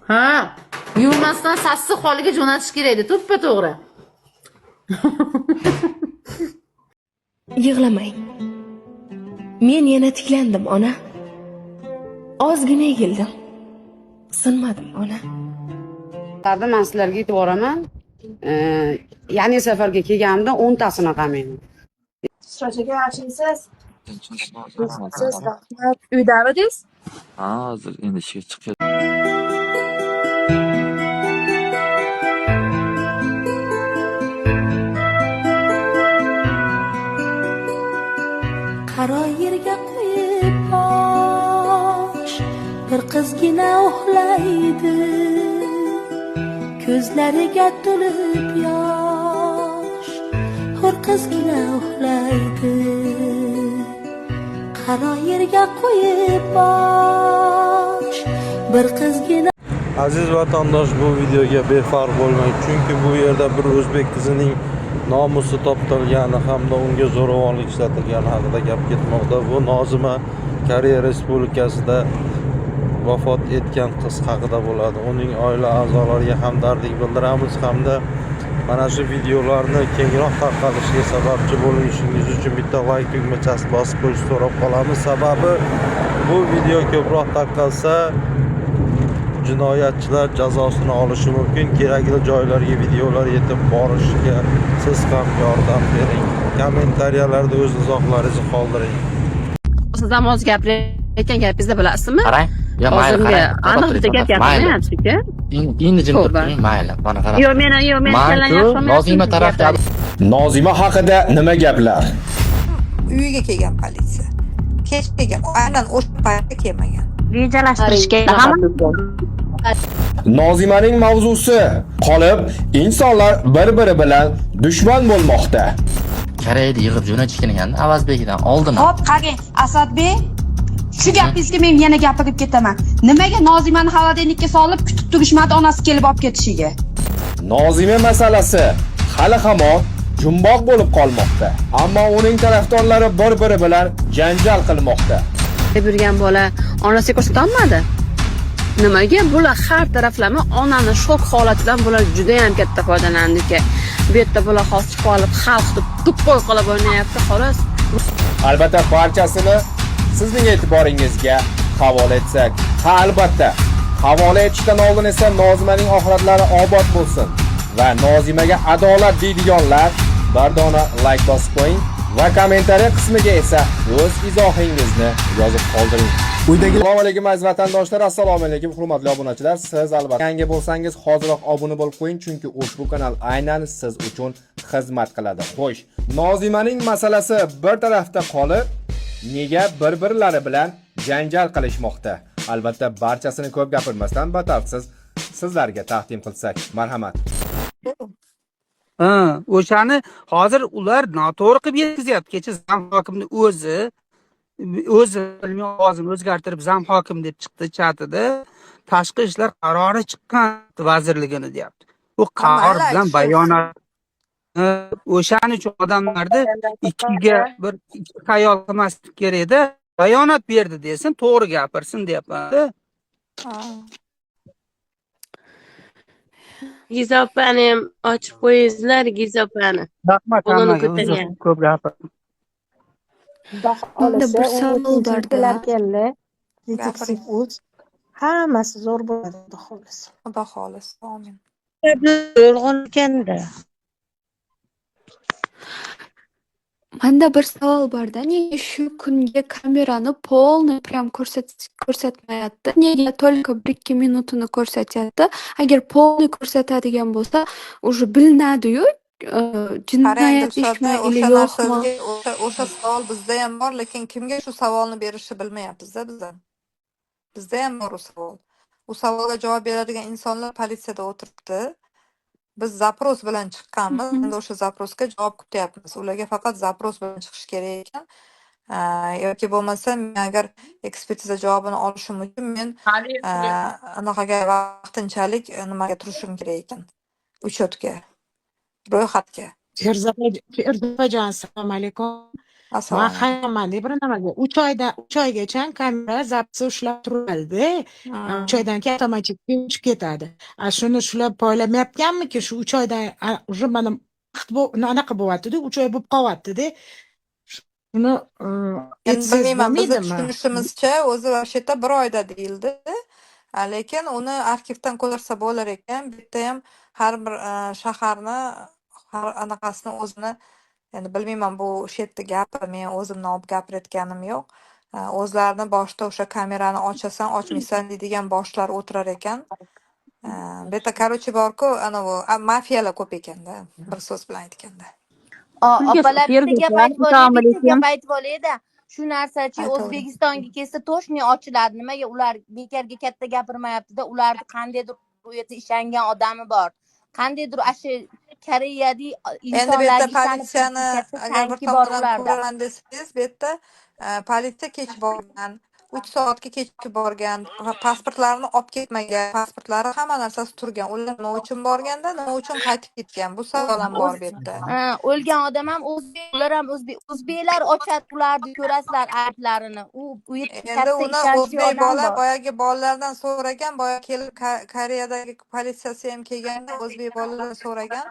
Ha, yuvmasdan sassiq holiga jo'natish kerak edi, to'ppa to'g'ri. Yig'lamang. Men yana tiklandim, ona. Ozgina egildim. Sinmadim, ona. Man sizlarga yetib boraman. Ya'ni safarga kelganimda 10 tasini qamayman. Siroj aka, yaxshimisiz? Siz, rahmat. Uydamidingiz? Ha, hozir endi ishga chiqib. Qaro yerga qo'yib bosh, bir qizgina uxlaydi. Ko'zlariga to'lib yosh, hur qizgina uxlaydi. Qaro yerga qo'yib bosh, bir qizgina. Aziz vatandosh, bu videoga befarq bo'lmang, chunki bu yerda bir o'zbek qizining nomusi toptalgani hamda unga zo'ravonlik ishlatilgani haqida gap ketmoqda. Bu Nozima Koreya Respublikasida vafot etgan qiz haqida bo'ladi. Uning oila a'zolariga hamdardlik bildiramiz hamda mana shu videolarni kengroq tarqalishiga sababchi bo'lishingiz uchun bitta like tugmachasini bosib qo'yishni so'rab qolamiz. Sababi bu video ko'proq tarqalsa, jinoyatchilar jazosini olishi mumkin. Kerakli joylarga videolar yetib borishiga siz ham yordam bering. Kommentariyalarda o'z izohlaringizni qoldiring. Siz ham hozir gapirayotgan gapingizni bilasizmi? Qarang. Yo, mayli, Hozirgi qarang. aniq bitta gap Mayli. gapirmayapsiz, aka. Endi jim Tavba. turing, mayli. Mana qarang. Yo'q, meni, yo'q, meni kallang Man-ku yaxshi olmayapsiz, Nozima tarafda Nozima haqida nima gaplar? Uyiga kelgan politsiya. Kech kelgan, aynan o'sha paytda kelmagan. Rejalashtirishga hamma. Nozimaning mavzusi qolib, insonlar bir-biri bilan dushman bo'lmoqda. Koreyada yig'ib jo'natishgan ekanda Avazbekidan oldin. Hop, qarang, Asadbek, shu gapingizga men yana gapirib ketaman. Nimaga Nozimani холодильник ka solib kutib turishmadi onasi kelib olib ketishiga? Nozima masalasi hali hamon jumboq bo'lib qolmoqda. Ammo uning tarafdorlari bir-biri bilan janjal qilmoqda. Deb yurgan bola onasiga ko'rsatolmadi. Nimaga? Bular har taraflama onani shok holatidan bular juda ham katta foydalandiki. Bu yerda bular hozir chiqib olib xalqni тупой qilib o'ynayapti, xolos. Albatta barchasini sizning e'tiboringizga havola etsak. Ha, albatta. Havola etishdan oldin esa Nozimaning oxiratlari obod bo'lsin va Nozimaga adolat deydiganlar bir dona like bosib qo'ying va kommentariya qismiga esa o'z izohingizni yozib qoldiring. Uydagi Assalomu alaykum, aziz vatandoshlar, assalomu alaykum, hurmatli obunachilar. Siz albatta yangi bo'lsangiz, hoziroq obuna bo'lib qo'ying, chunki ushbu kanal aynan siz uchun xizmat qiladi. Xo'sh, Nozimaning masalasi bir tarafda qolib, nega bir-birlari bilan janjal qilishmoqda? Albatta barchasini ko'p gapirmasdan batafsil sizlarga taqdim qilsak. Marhamat. Ha, o'shani hozir ular noto'g'ri qilib yetkazyapti. Kecha зам hokimni o'zi ilmiy ovozini o'zgartirib зам hokim deb chiqdi chatida. Tashqi ishlar qarori chiqqan vazirligini deyapti. U qaror Mayli, bilan aytishsin. bayonot. Ha, o'shaning uchun odamlarni ikkiga bir ikki xayol qilmaslik kerakda. Bayonot berdi desin, to'g'ri gapirsin deyapman. Ha. Gizopani ham ochib qo'yingizlar, gizopani. Rahmat Qo'lini hammaga, uzr, ko'targan. ko'p gapirdim. Xudo Menda xohlasa, bir savol 17 borda. yillar keldi. Gapiring. Detektiv uz. Hammasi zo'r bo'ladi, xudo xohlasa. Xudo xohlasa, amin. Yolg'on ekanda. Menda bir savol borda. Nega shu kungi kamerani полный прям ko'rsatmayapti? Nega только 1-2 minutini ko'rsatyapti? Agar полный ko'rsatadigan bo'lsa, уже bilinadi-yu, Qarang, jinoyat Dilshodda ishmi или o'sha yo'qmi? narsaga o'sha savol bizda ham bor, lekin kimga shu savolni berishni bilmayapmiz-da bizda. Bizda ham bor u savol. U savolga javob beradigan insonlar politsiyada o'tiribdi. Biz запрос bilan chiqqanmiz. Endi o'sha запрос ga javob kutyapmiz. Ularga faqat запрос bilan chiqish kerak ekan. Yoki bo'lmasa, men agar ekspertiza javobini olishim uchun men anaqaga vaqtinchalik nimaga turishim kerak ekan. Учет ga, ro'yxatga. Firza opajon, assalomu alaykum. Man Assalomu alaykum. Hayronman bir nimaga. 3 oyda 3 oygacha kamera запись ushlab turadida. 3 oydan keyin avtomatik o'chib ketadi. A shuni shular poylamayotganmiki, shu 3 oydan уже mana vaqt anaqa bo'lyapti-da, 3 oy bo'lib qolyapti-da. Shuni Endi aytsangiz bilmayman, bizni bo'lmaydimi? tushunishimizcha, o'zi вообще-то bir oyda deyildi. Lekin uni arxivdan ko'rsa bo'lar ekan. Bu yerda ham har bir shaharni har anaqasini o'zini, endi bilmayman, bu o'sha yerda gapi, men o'zimni olib gapirayotganim yo'q. O'zlarini boshida o'sha kamerani ochasan, ochmaysan deydigan boshlar o'tirar ekan. Bu yerda, короче, borku, anavi mafiyalar ko'p ekanda, bir so'z bilan aytganda. Opalar, bitta gap aytib olay, Assalomu bitta alaykum. Gap aytib olayda. Shu narsachi Aytavering. O'zbekistonga kelsa, точно ochiladi. Nimaga ular bekorga katta gapirmayaptida? Ularni qandaydir u yerda ishongan odami bor, qandaydir shu Koreyada Endi bu yerda insonlarga ishonib politsiyani katta agar bir tanki bor tomondan ularda. Ko'raman desangiz, bu yerda politsiya kech borgan, 3 soatga kechikib borgan va pasportlarini olib ketmagan, pasportlari, hamma narsasi turgan. Ular nima uchun borganda, nima uchun qaytib ketgan, bu savol ham bor bu yerda. Ha, o'lgan odam ham o'zbek, ular ham o'zbek. O'zbeklar ochadi ularni, ko'rasizlar ayblarini. U yerda Endi katta uni ishonchli o'zbek odam bola, bor. Boyagi bolalardan so'ragan, boya kelib Koreyadagi politsiyasi ham kelganda o'zbek bolalardan so'ragan,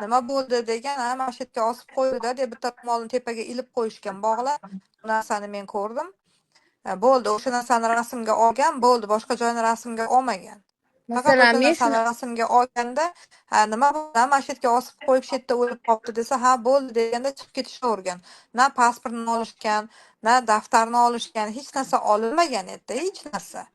nima bo'ldi degan, ha, mana shu yerga osib qo'ydi deb, bitta ro'molni tepaga ilib qo'yishgan, bog'lab. Bu narsani men ko'rdim. Bo'ldi, o'sha narsani rasmga olgan, bo'ldi, boshqa joyni rasmga olmagan. Faqat Masalan, o'sha men narsani shuni rasmga olganda, ha, nima bo'ldi, mana shu yerga osib qo'yib, shu yerda o'lib qolibdi desa, ha, bo'ldi deganda chiqib ketishavergan. Na pasportni olishgan, na daftarni olishgan, hech narsa olinmagan yerda, hech narsa.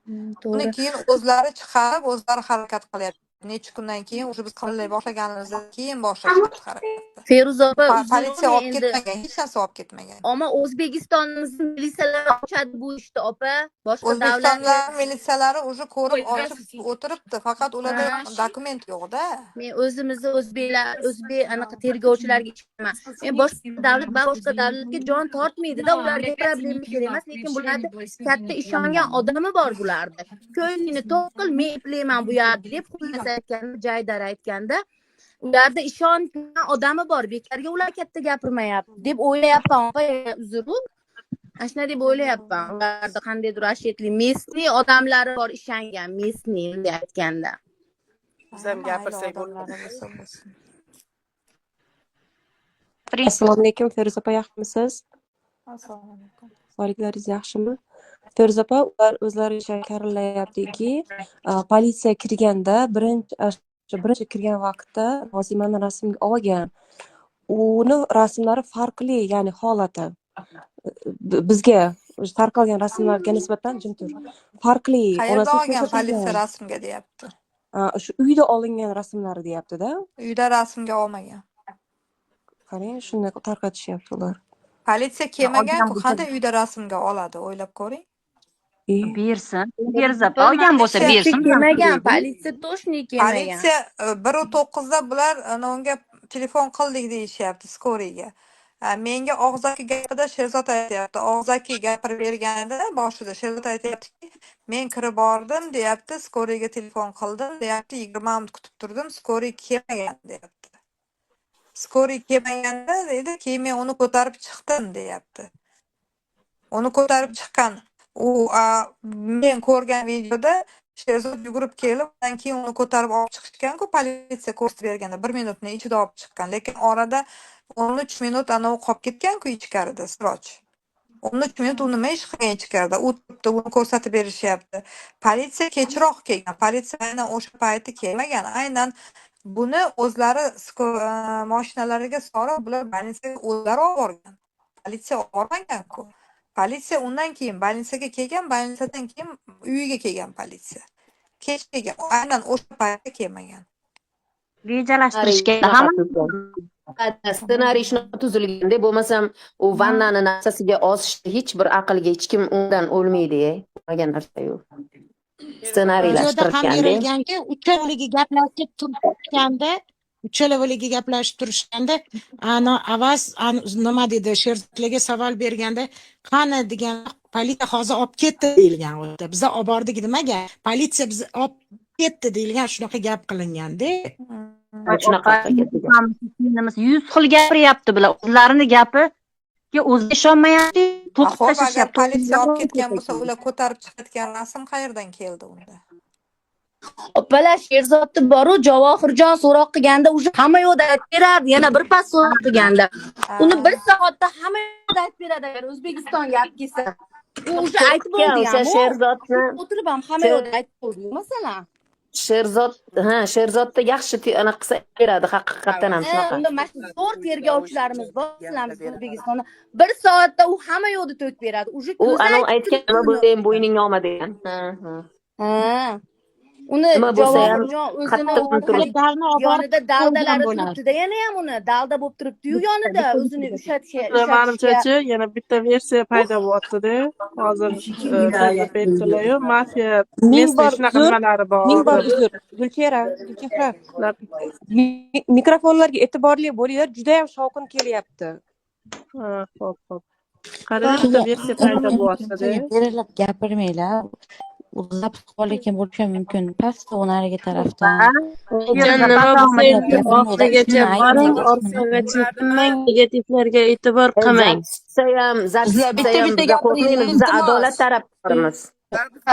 Uni keyin o'zlari chiqarib, o'zlari harakat qilyapti. Necha kundan keyin, уже biz qilay boshlaganimizdan keyin boshlashdi harakatni. Feruza opa, uzr, Politsiya olib endi ketmagan, hech narsa olib ketmagan. Ammo O'zbekistonimizni militsiyalari ochadi bu ishni, opa. Boshqa davlat O'zbekistonlar militsiyalari уже ko'rib, ochib o'tiribdi, faqat ularda Ha. Dokument yo'qda. Men o'zimizni o'zbeklar, o'zbek anaqa tergovchilarga ishonaman. Men boshqa davlat va boshqa davlatga jon tortmaydida, ularga problema kerak emas, lekin bularda katta ishongan odami bor bularda. Ko'nglingni to'q qil, men eplayman bu yerda deb, xullas aytganda, jaydar aytganda, ularda ishongan odami bor, bekorga ular katta gapirmayapti deb o'ylayapman, opa, uzr. Ana shunday deb o'ylayapman. Ularda qandaydir ashetli местный odamlari bor ishongan, местный bunday aytganda. Biz ham Mayli, gapirsak odamlari bo'ladi. Bo'lsa bo'lsin. Assalomu alaykum, Feruza opa, yaxshimisiz? Assalomu alaykum. Sog'liklaringiz yaxshimi? Feruza opa, ular o'zlaricha karillayaptiki, politsiya kirganda birinchi kirgan vaqtda Nozimani rasmga olgan. Uni rasmlari farqli, ya'ni holati. Bizga tarqalgan rasmlarga nisbatan, jim tur, farqli. Qayerda Onasi olgan politsiya ko'rsatilgan. Rasmga deyapti. Shu uyda olingan rasmlari deyapti-da. Uyda rasmga olmagan. Qarang, shunday tarqatishyapti ular. Politsiya Olgan kelmagan-ku, bo'lsa qanday uyda rasmga oladi, o'ylab ko'ring. Bersin, Feruza opa, olgan bo'lsa Politsiya bersin. kelmagan, politsiya точно kelmagan. Politsiya 1:09da bular ana unga telefon qildik deyishyapti, скорый ga. Menga og'zaki gapida Sherzod aytyapti. Og'zaki gapirib berganida boshida Sherzod aytyaptiki, men kirib bordim deyapti, скорый ga telefon qildim deyapti, 20 minut kutib turdim, скорый kelmagan deyapti. Скорый kelmaganda deydi, keyin men uni ko'tarib chiqdim deyapti. Uni ko'tarib chiqqan. U men ko'rgan videoda Sherzod yugurib kelib, undan keyin uni ko'tarib olib chiqishgan-ku, politsiya ko'rsatib berganda 1 minutni ichida olib chiqqan. Lekin orada 13 minut anavi qolib ketgan-ku ichkarida, Siroj. 13 minut u nima ish qilgan ichkarida? U turibdi, uni ko'rsatib berishyapti. Politsiya kechroq kelgan. Politsiya aynan o'sha payti kelmagan. Aynan buni o'zlari mashinalariga solib, bular больница ga o'zlari olib borgan. Politsiya olib bormagan-ku. Politsiya undan keyin больница ga kelgan, больница dan keyin uyiga kelgan politsiya. Kech kelgan. Aynan o'sha paytda kelmagan. Rejalashtirishgan hamma. Ssenariy shunaqa tuzilganda, bo'lmasam u vannani narsasiga osishni hech bir aqlga, hech kim undan o'lmaydi, bo'lmagan narsa yo'q. Videoda ham Ssenariylashtirishganda. Berilganki, uchalavligi gaplashib turishganda, ana Avaz nima dedi, Sherzodlarga savol berganda, qani degan, politsiya hozir olib ketdi deyilgan u yerda. Biza olib bordik demagan, politsiya bizni olib ketdi deyilgan, shunaqa gap qilinganda. Shunaqa. 100 xil gapiryapti bular, o'zlarini gapi. O'zi ishonmayapti, to'qib Xo'p, agar tashlashyapti. Politsiya olib ketgan bo'lsa, ular ko'tarib chiqayotgan rasm qayerdan keldi unda? Opalar, Sherzodni boru Javohirjon so'roq qilganda уже hamma yoqda aytib berardi. Yana bir pas so'roq qilganda. Uni bir soatda hamma yoqda aytib beradi agar O'zbekistonga olib kelsa. U уже aytib bo'ldi O'sha ham. Sherzodni O'tirib ham hamma yoqda aytib bo'ldi, masalan. Sherzod, ha, Sherzodda yaxshi anaqa qilsa beradi, haqiqatdan ham shunaqa. Unda mana shu zo'r tergovchilarimiz bor, sizlarimiz O'zbekistonda. Bir soatda u hamma yoqda to'kib beradi. Уже U ko'zi anavi aytib aytgan, nima turibdi. bo'lsa ham bo'yningga olma degan. Ha. Ha. Uni Nima bo'lsa ham Javohirjon o'zini qattiq turib. Yonida daldalari Qo'ygan bo'lardi. Turibdi-da, yana ham uni dalda bo'lib turibdi-yu yonida o'zini ushlatishga. Manimchachi, yana bitta versiya paydo bo'lyapti-da. Hozir aytdilar-yu, mafiya Ming местный bor shunaqa uzr, nimalari bor ming bor deb. Uzr. Gulchehra, Gulchehra. Mikrofonlarga e'tiborli bo'linglar, judayam shovqin kelyapti. Ha, xo'p. Qarang, bitta versiya paydo bo'lyapti-da. Berilib gapirmanglar. Запись qilayotgan bo'lishi ham mumkin. Pastda u narigi tarafdan. Nima bo'lsa oxirigacha boring, orqagacha tinmang, negativlarga e'tibor qilmang. Ham, Sizlar chiqsa bitta ham bitta biza qo'rqmaymiz, gapiringlar, biza iltimos. Adolat tarafdorimiz.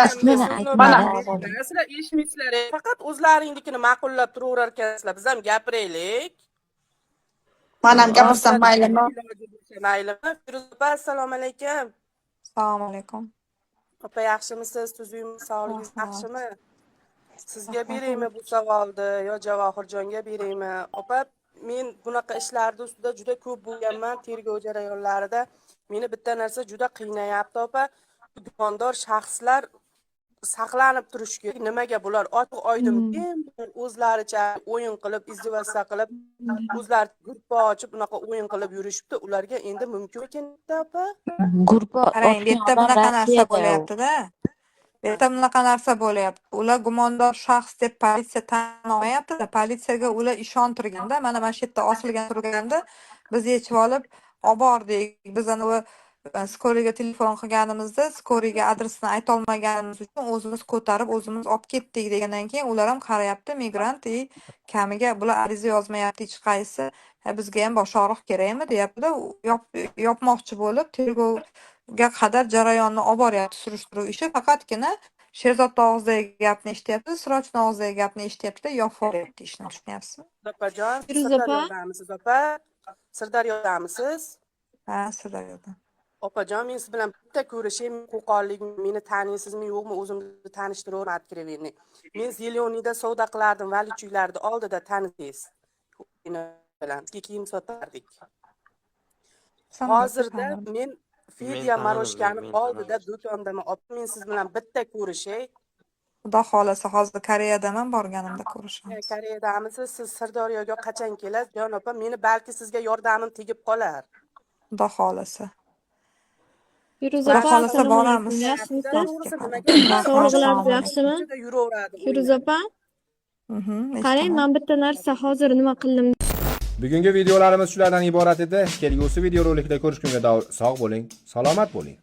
Ismini Mana aytmadi. Sizlar eshitmaysizlar, faqat o'zlaringnikini ma'qullab turaverar ekansizlar. Biz ham gapiraylik. Man ham gapirsam maylimi? Maylimi? Feruza opa, assalomu alaykum. Assalomu alaykum. Opa, yaxshimisiz? Tuzukmi? Sog'ligingiz Rahmat. yaxshimi? Sizga beraymi bu savolni yo Javohirjonga beraymi? Opa, men bunaqa ishlarni ustida juda ko'p bo'lganman, tergov jarayonlarida. Meni bitta narsa juda qiynayapti, opa. Gumondor shaxslar saqlanib turishi kerak. Nimaga bular ochiq oydin bemalol o'zlaricha o'yin qilib, издеваться qilib, o'zlari gruppa ochib, unaqa o'yin qilib yurishibdi. Ularga endi mumkin ekan, opa? Gruppa Qarang, bu ochgan yerda odam bunaqa narsa Rossiyada u. bo'lyapti-da. Bu yerda bunaqa narsa bo'lyapti. Ular gumondor shaxs deb politsiya tan olmayapti-da. Politsiyaga ular ishontirganda, mana shu yerda osilgan turganda biz yechib olib olib bordik. Biz anavi скорый ga telefon qilganimizda скорый ga adresini aytolmaganimiz uchun o'zimiz ko'tarib, o'zimiz olib ketdik degandan keyin ular ham qarayapti, migrant и kamiga bular ariza yozmayapti hech qaysi. "Ha, bizga ham bosh og'riq kerakmi?" deyapti-da, yopmoqchi bo'lib tergovga qadar jarayonni olib boryapti surishtiruv ishi. Faqatgina Sherzodni og'zidagi gapni eshityapti, Sirojni og'zidagi gapni eshityapti-da, yopib yuboryapti ishni, tushunyapsizmi? Opajon, Feruza opa. Sirdaryodamisiz, opa? Sirdaryodamisiz? Ha, Sirdaryoda. Opajon, men siz bilan bitta ko'rishay, qo'qonlik, meni taniysizmi, yo'qmi, o'zimni tanishtiraverman откровенный. Men Зелёный da savdo qilardim, Valichuylarni oldida tanisangiz. Bilan kiyim sotardik. Hozirda men Fedya Men Maroshkani tanidim, men oldida do'kondaman. Opa, men siz bilan bitta ko'rishay. Xudo xohlasa, hozir Koreyadaman, borganimda ko'rishamiz. Koreyadamisiz? Siz Sirdaryoga qachon kelasiz, jon opa? Meni balki sizga yordamim tegib qolar. Xudo xohlasa. Feruza Xudo opa, xohlasa assalomu alaykum. boramiz. Yaxshimisiz? To'g'risi nimaga Sog'liqlaringiz yaxshimi? ko'chada yuraveradi. Feruza opa, qarang, Eshitaman. men bitta narsa hozir nima qildim. Bugungi videolarimiz shulardan iborat edi. Kelgusi videorolikda ko'rishgunga sog' bo'ling, salomat bo'ling.